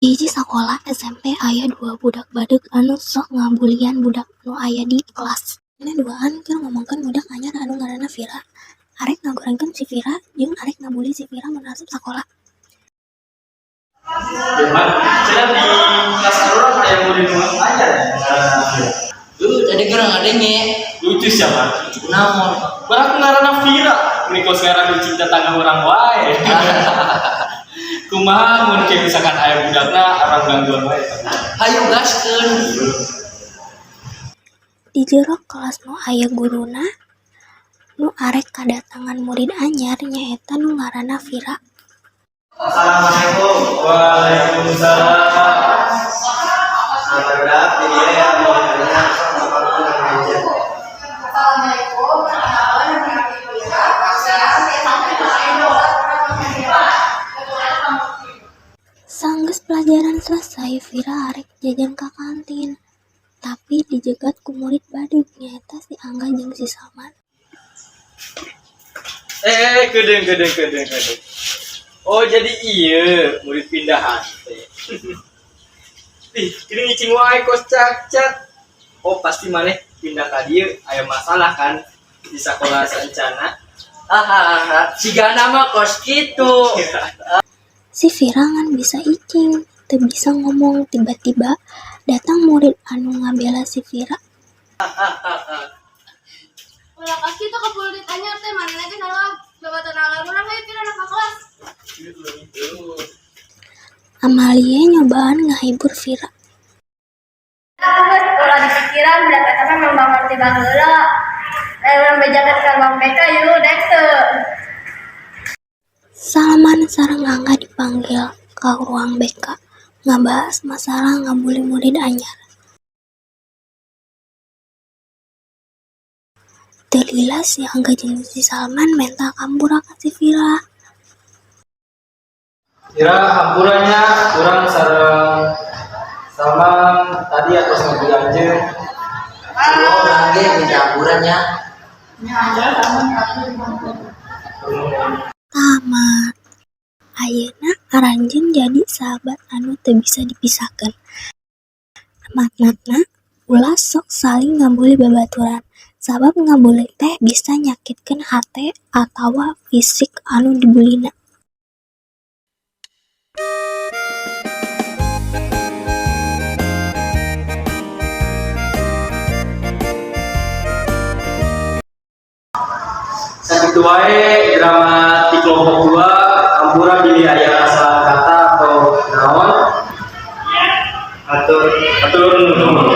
Di hiji sakola SMP aya dua budak badeug anu sok ngabulian budak nu aya di kelas. Manehna duaan keur ngomongkeun budak anyar anu ngaranna Vira. Arek ngagorengkeun si Vira jeung arek ngabuli si Vira mun asup sakola. Cuman, cenah di kelas urang aya murid nu anyar ya, ngaranna Vira. Tadi kurang ngadenge. Lucu siapa? Naon? Baru ngaranna Vira, ini kos ngaranna cinta tangga urang wae. Kumaha mun kayak misalkan aya budakna urang gangguan wae. Hayu, gaskeun. Di jero kelas nu aya guruna nu arek kadatangan murid anyar, nyaeta nu ngaranna Vira. Assalamualaikum. Waalaikumsalam. Nah, barudak di dieu ya mau nanya sama tenang aja. Assalamualaikum, perkenalkan, nama aku Vira. Saya sampai. Sanggeus pelajaran selesai, Vira arek jajan ka kantin. Tapi dijegat ku murid badeug, nyaeta si Angga jeung si Salman. Eh, kedeung, kedeung, kedeung, kedeung. Oh, jadi iya murid pindahan teh. Ih, ini ngicing wae kos cak-cak. Oh, pasti maneh pindah ka dieu aya masalah kan di sekolah saencana. Hahaha, sigana mah kos kitu. Si Vira ngan bisa icing, teu bisa ngomong. Tiba-tiba datang murid anu ngabela si Vira. Ulah kos kitu ka murid anyar teh, manehna ge salah babaturan urang. Hayu, Vira, ka kelas. Amalia nyobaan ngahibur Vira. Geus ulah dipikiran, budak eta mah memang ngerti baheula. Eh, urang bejakeun ka ruang BK yuk, dek teu? Salman sareng Angga dipanggil ka ruang BK ngabahas masalah ngabuli murid anyar. Teu lila si Angga jeung si Salman menta kampura ka si Vira. Vira, hampura nya, urang sareng Salman tadi atas ngabuli anjeun. Oh, urang ge minta hampura nya. Tamat. Ayeuna aranjeun jadi sahabat anu teu bisa dipisahkeun. Maknana, ulah sok saling ngabuli babaturan, sabab ngabuli teh bisa nyakitkeun hate atawa fisik anu dibulina. Sakitu wae drama ti kelompok 2, hampura bilih aya kesalahan kata atau naon. Atur, atur nuhun.